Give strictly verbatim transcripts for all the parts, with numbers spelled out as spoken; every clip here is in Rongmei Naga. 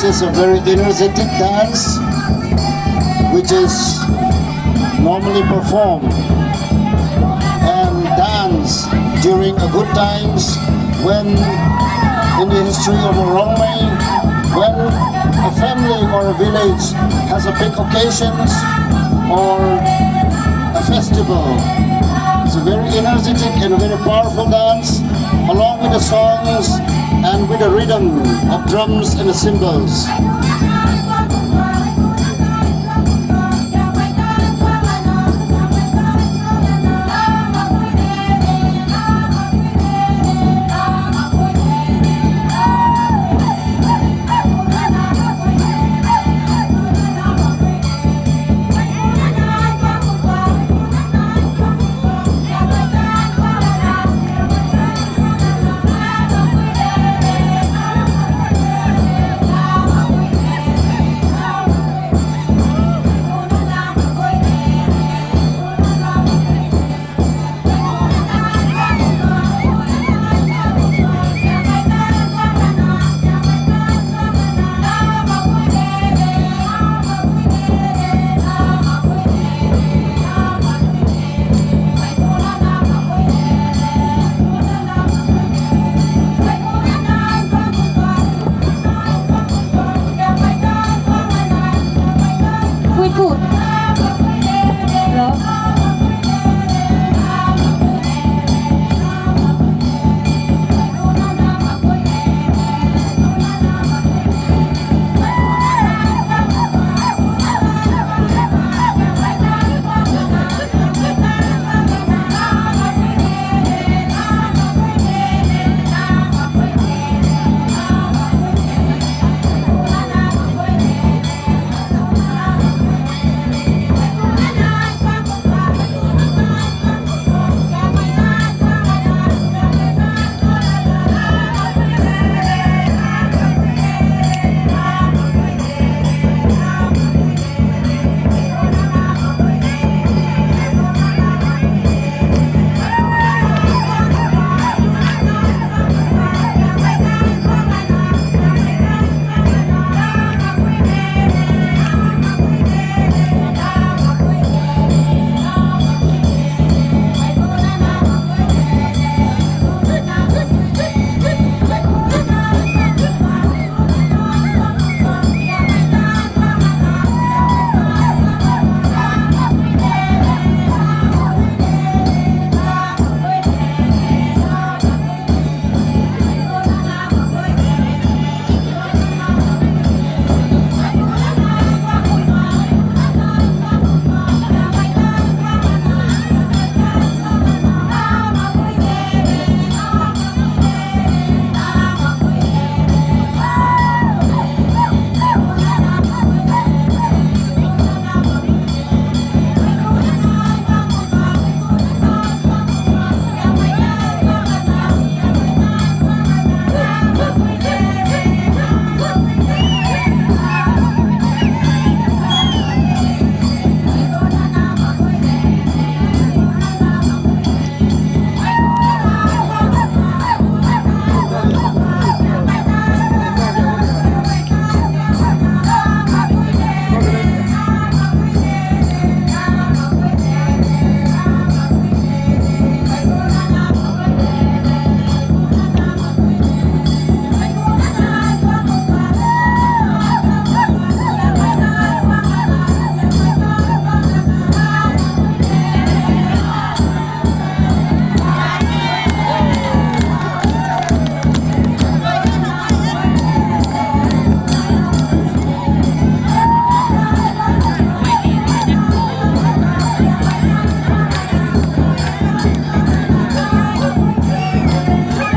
It's a very energetic dance which is normally performed and dance during a good times when in the history of Rongmei, when a family or a village has a big occasions or a festival. It's a very energetic and a very powerful dance, along with the songs and with the rhythm of drums and the cymbals.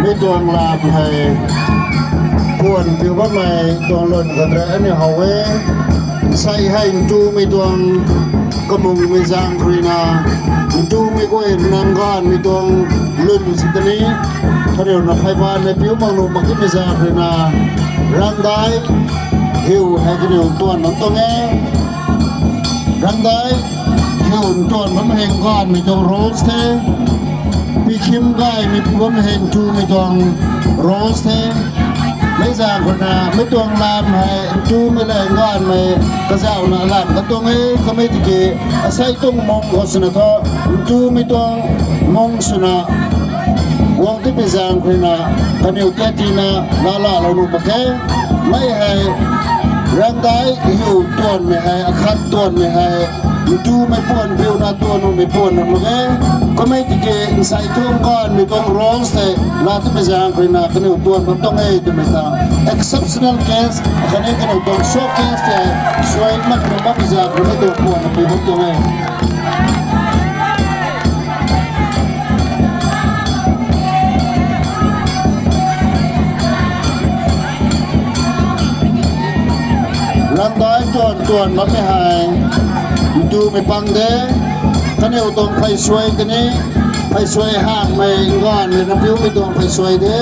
Mi tuang lam hei puan piu bammei tuang lun khat rui aniu how e. Sei hei ntumei tuang kamungmei zaeng khou rui na, ntumei guay nang gaanvmei tuang lun si tani, kaniw na phey baanvmei piu mak nuh mak timei zaeng khou rui na, Rangdai hiu hei kaniw tuan bam tuang e. Rangdai hiu ntuan bam hei gaanvmei tuang rules the. Pikhim gaymei pu bam hei ntumei tuang rules the. Mei zaeng khou na, mei tuang lam hei, ntumei le nganvmei, kazauhna lam katuang e, kamei tiki, asei tuang mung khou swna thu, ntumei tuang mung swna, guang tipui zaeng khou na, kaniw tia tina, laalou nuh mak khe, mei hei, Rangdai hiu tuanmei hei, akhat tuanmei hei, ntumei puan piuna tuan nuhmei puan nuh mak e, kamei tiki, nsei tuang nganvmei tuang roles tei, laa tipui zaeng khou na, kaniw tuan bam tuang e, twmei ta. Exceptional case, khatni kaniw tuang showcase tei, suai mak nuh makpui zaeng khou na tuang puan na piu bam tuang e. Rangdai tuan tuan bammei hei, ntumei pang de, kaniw tuang pheysuai kani, pheysuai hakmei nganvmei na piumei tuang pheysuai de,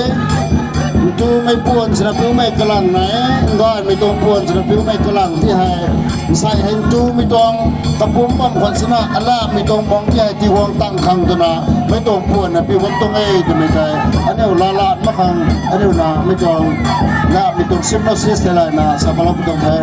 ntumei puan swna piumei kalang na e, nganvmei tuang puan swna piumei kalang ti hei, nsei hei ntumei tuang, kapumc bam khwan swna alamei tuang bang ti hei tiguang tang khang twna, mei tuang puan na piu bam tuang e twmei tei, aniu laalat mak khang, aniu na mei tuang, lamei tuang simna sis tei layna, sa palou tuang the.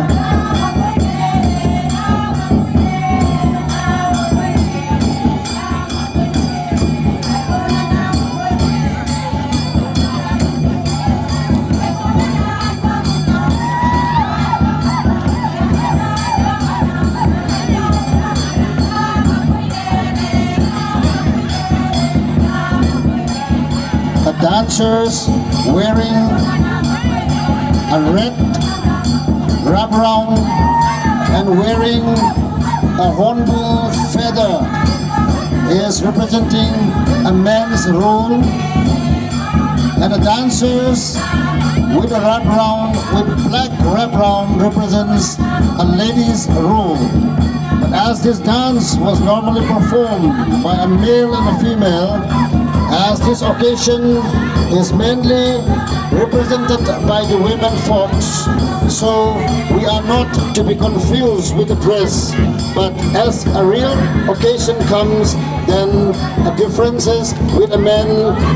The dancers wearing a red wrap around and wearing a hornbill feather is representing a man's role, and the dancers with a wrap around, with black wrap around, represents a lady's role. But as this dance was normally performed by a male and a female, as this occasion is mainly represented by the women folks, so we are not to be confused with the dress. But as a real occasion comes, then a differences with a man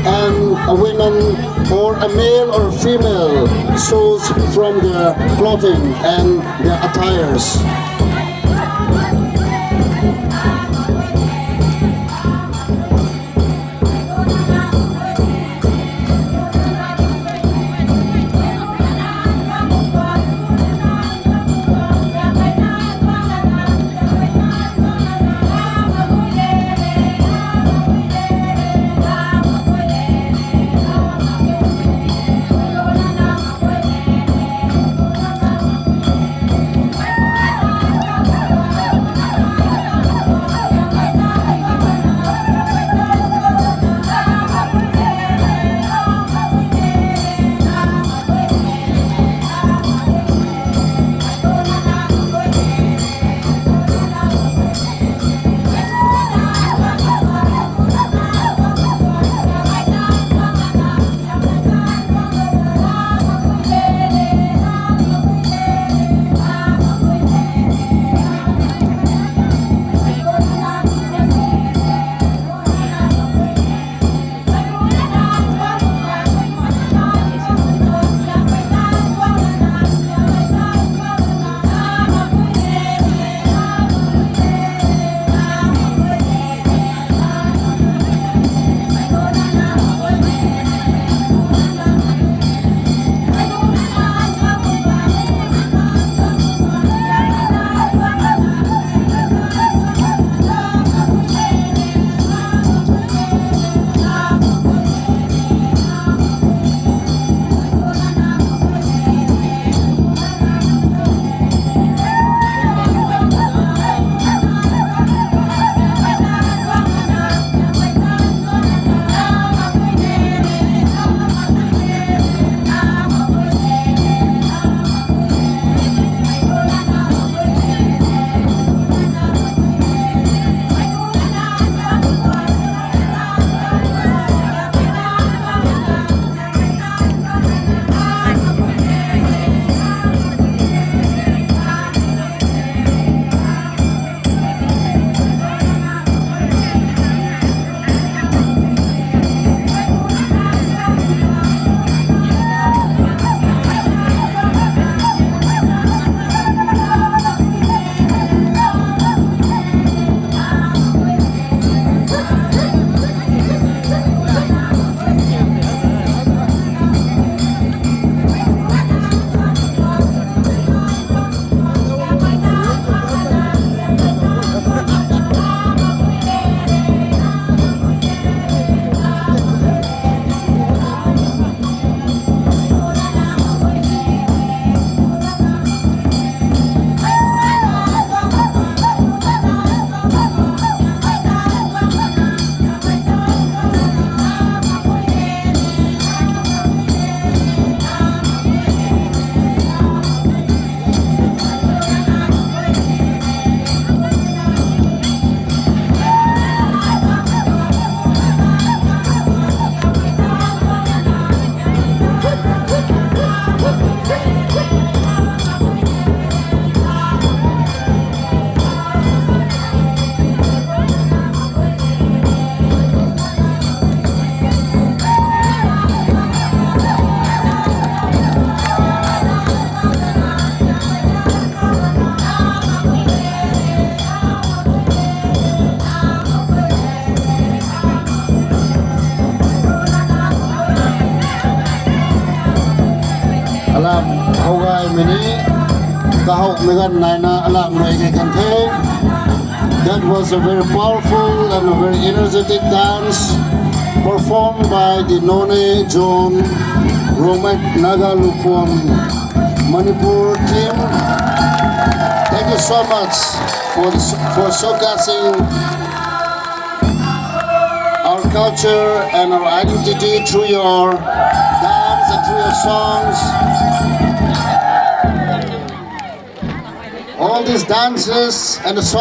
and a woman, or a male or female, shows from their clothing and their attires. Khou gaymei ni, kahowmei ganv naina alam rui kei kan the. That was a very powerful and a very energetic dance performed by the Noney Zone Rongmei Naga Luphun Manipur team. Thank you so much for the, for showcasing our culture and our identity through your dance and through your songs. All these dances and the songs